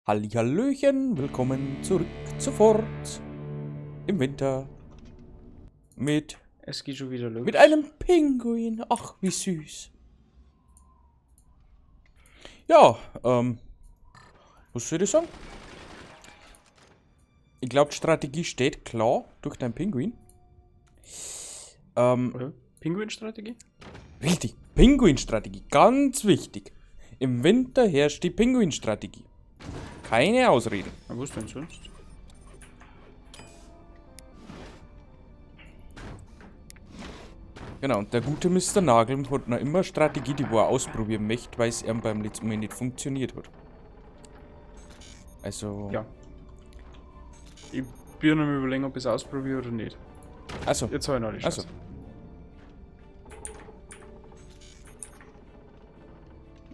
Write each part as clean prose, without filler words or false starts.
Hallihallöchen, willkommen zurück zu Fort im Winter mit, Es geht schon wieder los. mit einem Pinguin. Ach, wie süß. Ja, was soll ich sagen? Ich glaube, die Strategie steht klar durch deinen Pinguin. Oder? Pinguin-Strategie? Richtig, Pinguin-Strategie, ganz wichtig. Im Winter herrscht die Pinguin-Strategie. Keine Ausreden. Na, was denn sonst? Genau, und der gute Mr. Nagel hat noch immer eine Strategie, die wo er ausprobieren möchte, weil es ihm beim letzten Mal nicht funktioniert hat. Also. Ja. Ich bin noch überlegen, ob ich es ausprobiere oder nicht. Also. Jetzt habe ich noch die Also. Chance.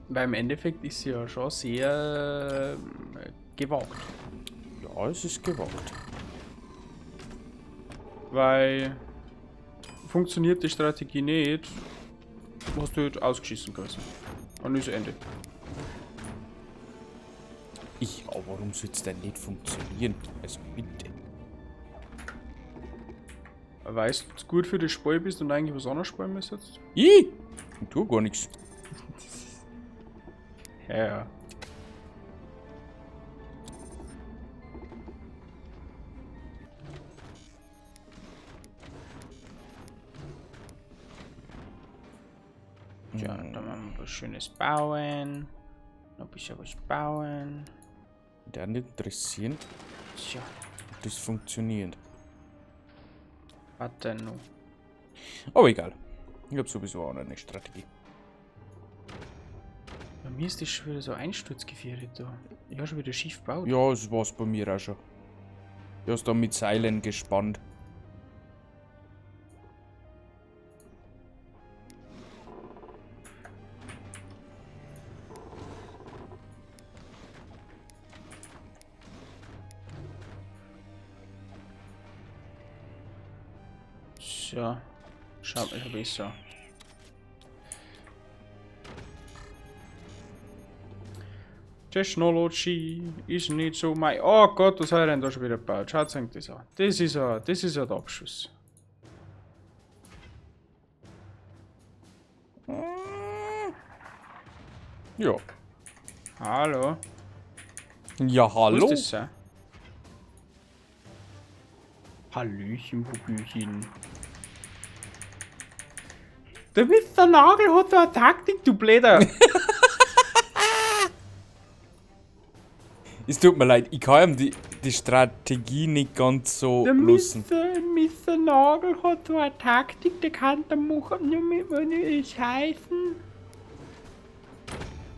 Weil im Endeffekt ist sie ja schon sehr gewagt. Ja, es ist gewagt. Weil funktioniert die Strategie nicht, hast du halt ausgeschissen quasi. Und ist Ende. Ich, aber warum soll's denn nicht funktionieren? Also bitte. Weißt du, gut für das Spiel bist und eigentlich was anderes spielen müsstest? Ih! Ich tu gar nichts. Ja, ja. Ja, dann machen wir was Schönes bauen. Noch ein bisschen was bauen. Der nicht interessieren, Tja, ob das funktioniert. warte noch. Aber egal. Ich hab sowieso auch noch eine Strategie. Bei mir ist das schon wieder so einsturzgefährdet da. Ich hab schon wieder schief gebaut. Ja, es war's bei mir auch schon. Du hast da mit Seilen gespannt. So. Schau mal, besser. Technology ist nicht so mein. Oh Gott, was hat er denn da schon wieder gebaut? Schaut euch das an. Das ist ja der Abschuss. Ja. Hallo. Ja, hallo. Muss das sein? Hallöchen, Bubüchen. Der Mr. Nagel hat da eine Taktik, du Bläder. Es tut mir leid, ich kann ihm die Strategie nicht ganz so Der lassen. Mr. Nagel hat so eine Taktik, der kann da machen, nur mit mir scheißen.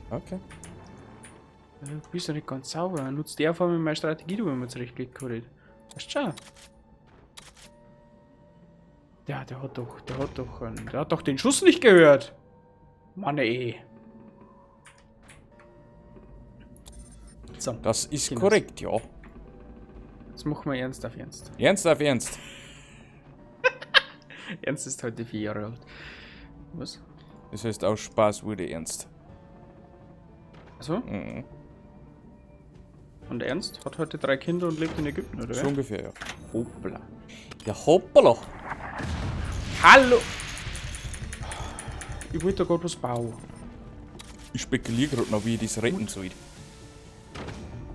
Okay. Du bist ja nicht ganz sauber. Nutzt der vor allem meine Strategie, du, wenn man zurechtlegt, kann. Weißt du schon? Ja, der hat doch den Schuss nicht gehört. Mann, ey. So. Das ist Kinders. korrekt, ja. Jetzt machen wir Ernst auf Ernst. Ernst auf Ernst. Ernst ist heute 4 Jahre alt. Was? Das heißt, aus Spaß wurde ernst. Achso? Mhm. Und Ernst hat heute 3 Kinder und lebt in Ägypten, oder? So wer? ungefähr, ja. Hoppla. Ja, hoppala. Hallo! Ich wollte da gerade was bauen. Ich spekuliere gerade noch, wie ich das retten soll.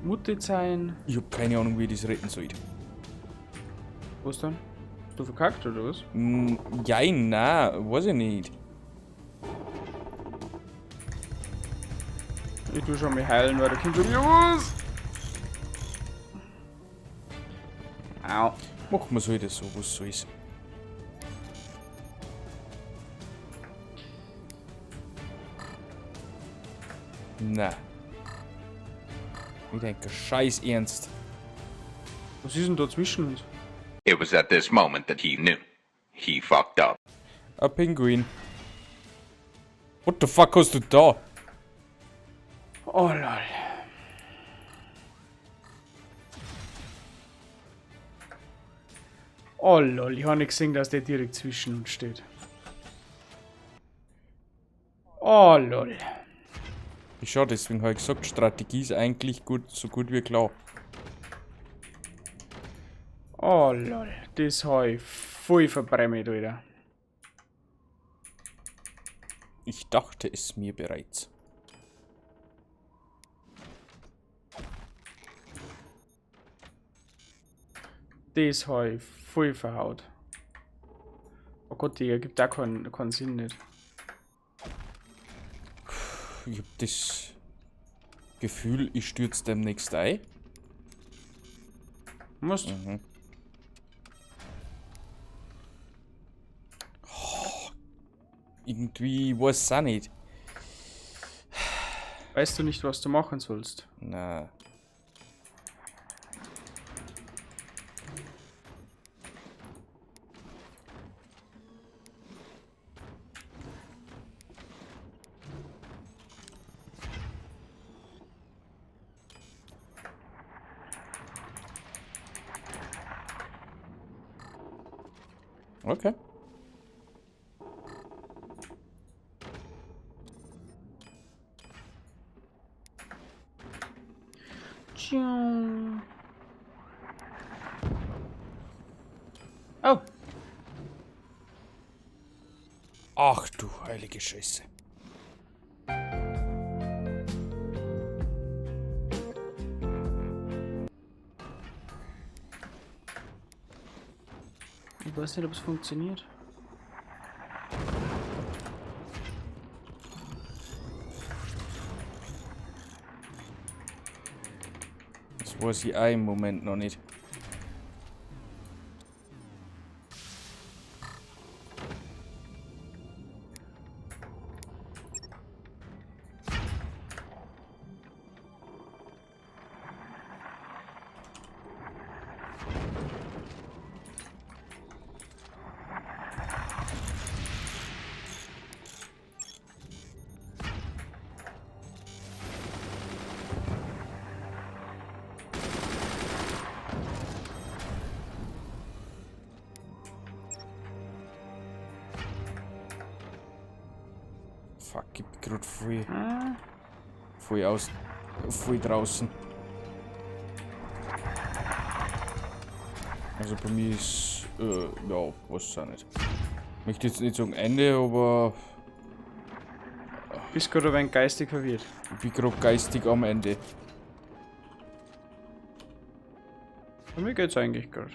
Mutti sein. Ich hab keine Ahnung, wie ich das retten soll. Was denn? Hast du verkackt oder was? Jein, nein, weiß ich nicht. Ich tu schon mal heilen, weil der Kind schon wieder was. Au. Machen wir so das so, was so ist. Na. Ich denke, scheiß ernst. Was ist denn da zwischen uns? It was at this moment that he knew. He fucked up. Ein Pinguin. What the fuck hast du da? Oh lol. Oh lol, ich hab nicht gesehen, dass der direkt zwischen uns steht. Oh lol. Ich schau, deswegen habe ich gesagt, Strategie ist eigentlich gut, so gut wie klar. Oh lol, das hab ich voll verbrämt, Alter. Ich dachte es mir bereits. Das hab ich voll verhaut. Oh Gott, die ergibt auch keinen Sinn nicht. Ich hab das Gefühl, ich stürze demnächst ein. Musst. Mhm. Irgendwie weiß es auch nicht. Weißt du nicht, was du machen sollst? Na. Okay. Tschiu. Oh, Ach du heilige Scheiße. ich weiß nicht, ob es funktioniert. Das weiß ich auch im Moment noch nicht. Fuck, ich bin grad voll, Ah, voll aus, voll draußen. Also bei mir ist, ja, weiß auch nicht. Möchte jetzt nicht sagen Ende, aber bist gerade ein wenig geistig verwirrt. ich bin grad geistig am Ende. Bei mir geht's eigentlich gerade.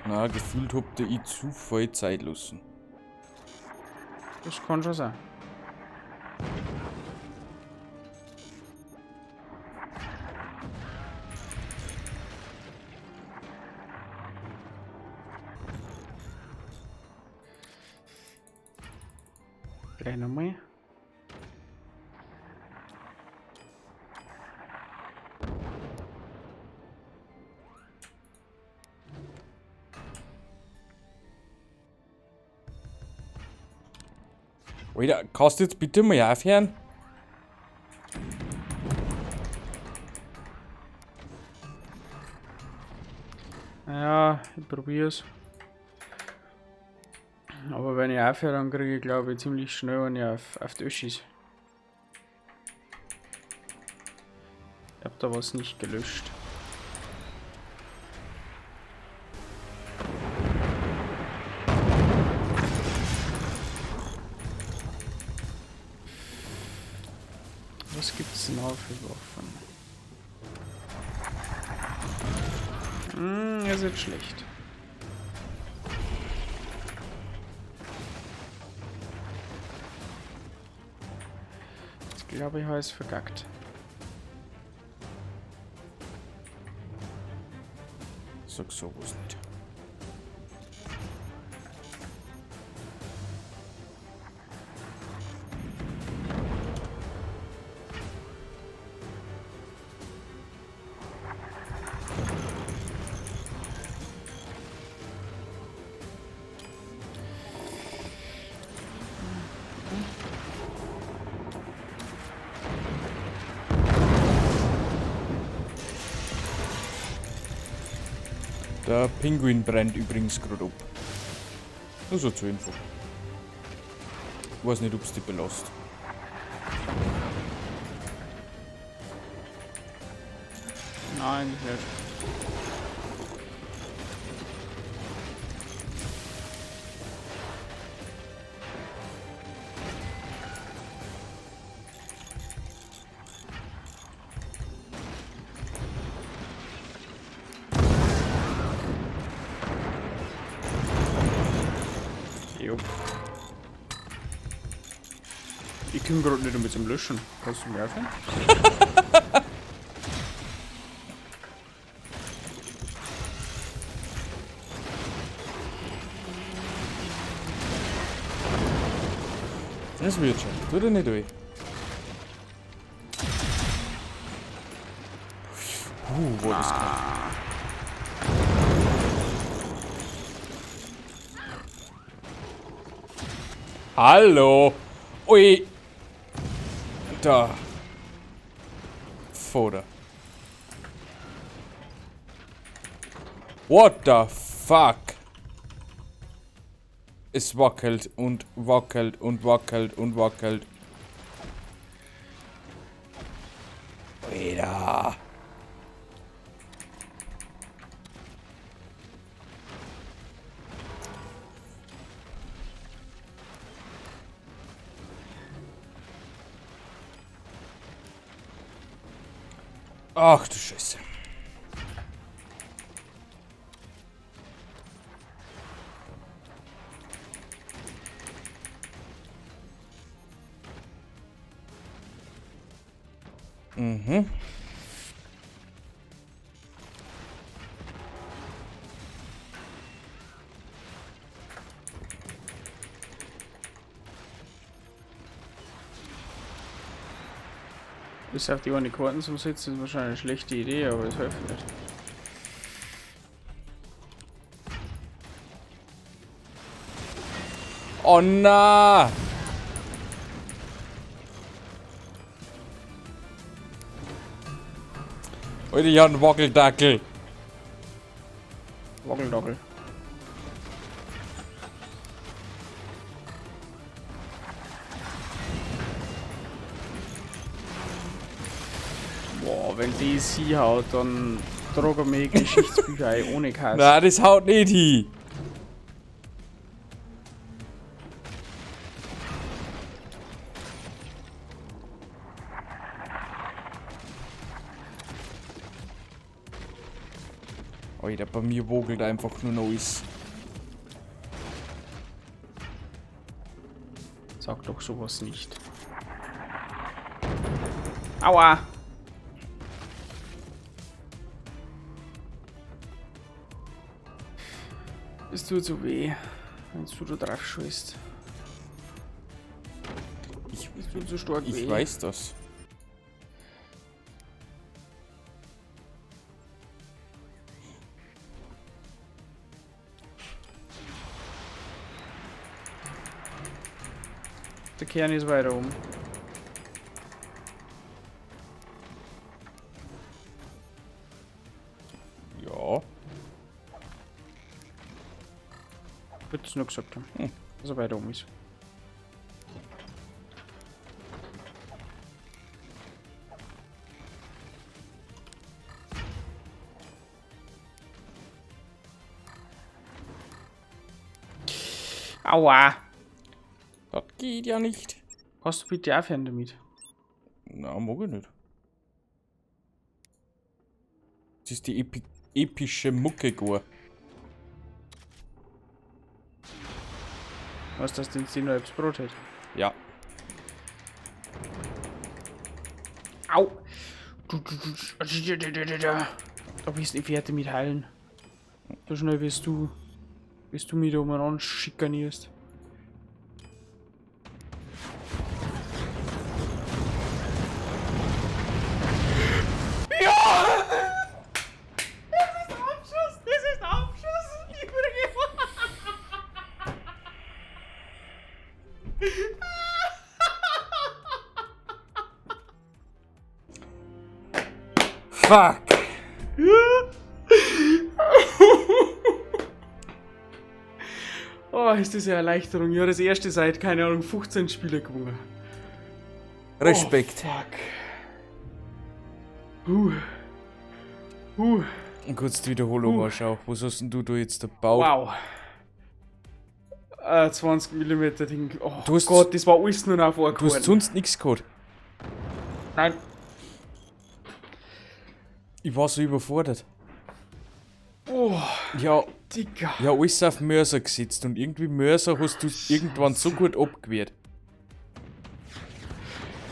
Na, gefühlt hab ich zu viel Zeit lassen. Das kann schon sein. Gleich nochmal. Alter, kannst du jetzt bitte mal aufhören? Ja, ich probier's. Aber wenn ich aufhöre, dann kriege ich, glaube ich, ziemlich schnell eine auf die Öschis. Ich hab da was nicht gelöscht. Was gibt's denn noch für Waffen? Ist jetzt schlecht. Jetzt glaube ich, habe ich es verkackt. Sag sowas nicht. Der Pinguin brennt übrigens gerade ab. Nur so zur Info. Weiß nicht, ob's dich belässt. Nein, nicht. Jo. Ich komme gerade nicht mit zum Löschen. Kannst du mir helfen? Das wird schon. Tu dir nicht weh. Wo das kalt. Hallo! Ui! Da. Foda. What the fuck? Es wackelt und wackelt und wackelt und wackelt. Oida. Ach du Scheiße. Mhm. Bis auf die eine Karten zum Sitzen ist wahrscheinlich eine schlechte Idee, aber es hilft nicht. Oh na! Alter, ich hab einen Wackeldackel. Wackeldackel. Boah, wenn die sie haut, dann trage mir Geschichtsbücher ein, ohne Kass. Na, das haut nicht hin. Alter, bei mir wogelt einfach nur noch alles. Sag doch sowas nicht. Aua! Es tut so weh, wenn du da drauf schießt. Es tut so stark Ich weh. weiß das. Der Kern ist weiter oben. Ja. Wird es nur gesagt haben. Dass er weiter oben ist. Aua! Das geht ja nicht. Hast du bitte aufhören damit? Na, mag ich nicht. Das ist die epische Mucke, gar. Was das denn 10 halbes Brot hat? Ja. Au! Da bist du nicht fertig mit Heilen. So schnell wirst du. Wirst du mich da umeinander schikanierst. Ja! Das ist Abschuss! Das ist Abschuss! Ich Fuck! Oh, Oh, ist das eine Erleichterung. Ich habe das erste seit, keine Ahnung, 15 Spiele gewonnen. Respekt. Oh, fuck. Huh. Huh. Und kurz die Wiederholung anschauen. Was hast denn du da jetzt gebaut? Wow. 20 mm Ding. Oh Du hast- Gott, das war alles nur noch Du hast vorgehalten. sonst nichts gehabt. Nein. Ich war so überfordert. Oh, Ja, Digga. ja, alles auf Mörser gesetzt und irgendwie Mörser hast du irgendwann so gut abgewehrt.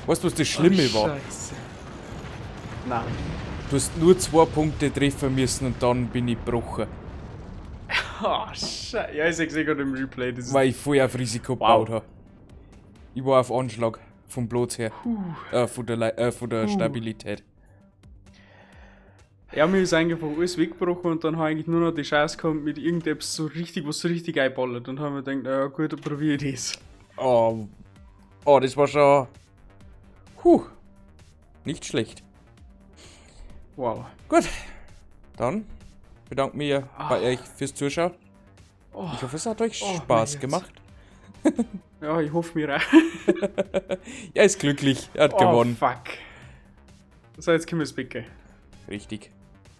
Weißt du, was das Schlimme war? Scheiße. Nein. Du hast nur 2 Punkte treffen müssen und dann bin ich gebrochen. Oh, Scheiße. Ja, ich seh's eh gerade im Replay. Das ist Weil ich voll auf Risiko gebaut habe. Ich war auf Anschlag. Vom Platz her. Von der Stabilität. Ja, mir ist einfach alles weggebrochen und dann habe ich eigentlich nur noch die Chance gehabt mit irgendetwas so richtig, was so richtig einballert. Und habe mir gedacht, naja gut, dann probiere ich das. Oh, oh, das war schon. Huh. Nicht schlecht. Wow. Gut. Dann bedanke mich bei euch fürs Zuschauen. Oh. Ich hoffe, es hat euch Oh, Spaß mein Herz. gemacht. Ja, ich hoffe mir auch. Er ist glücklich. Er hat Oh, gewonnen. fuck. So, jetzt können wir es picken. Richtig.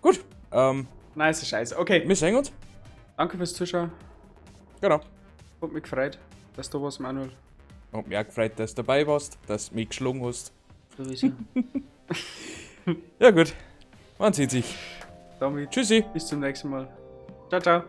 Gut. Nice Scheiße. Okay, Wir sehen uns. danke fürs Zuschauen. Genau. Hat mich gefreut, dass du warst, Manuel. Hat mich auch gefreut, dass du dabei warst, dass du mich geschlagen hast. Sowieso. Ja, gut. Man sieht sich. Damit Tschüssi. bis zum nächsten Mal. Ciao, ciao.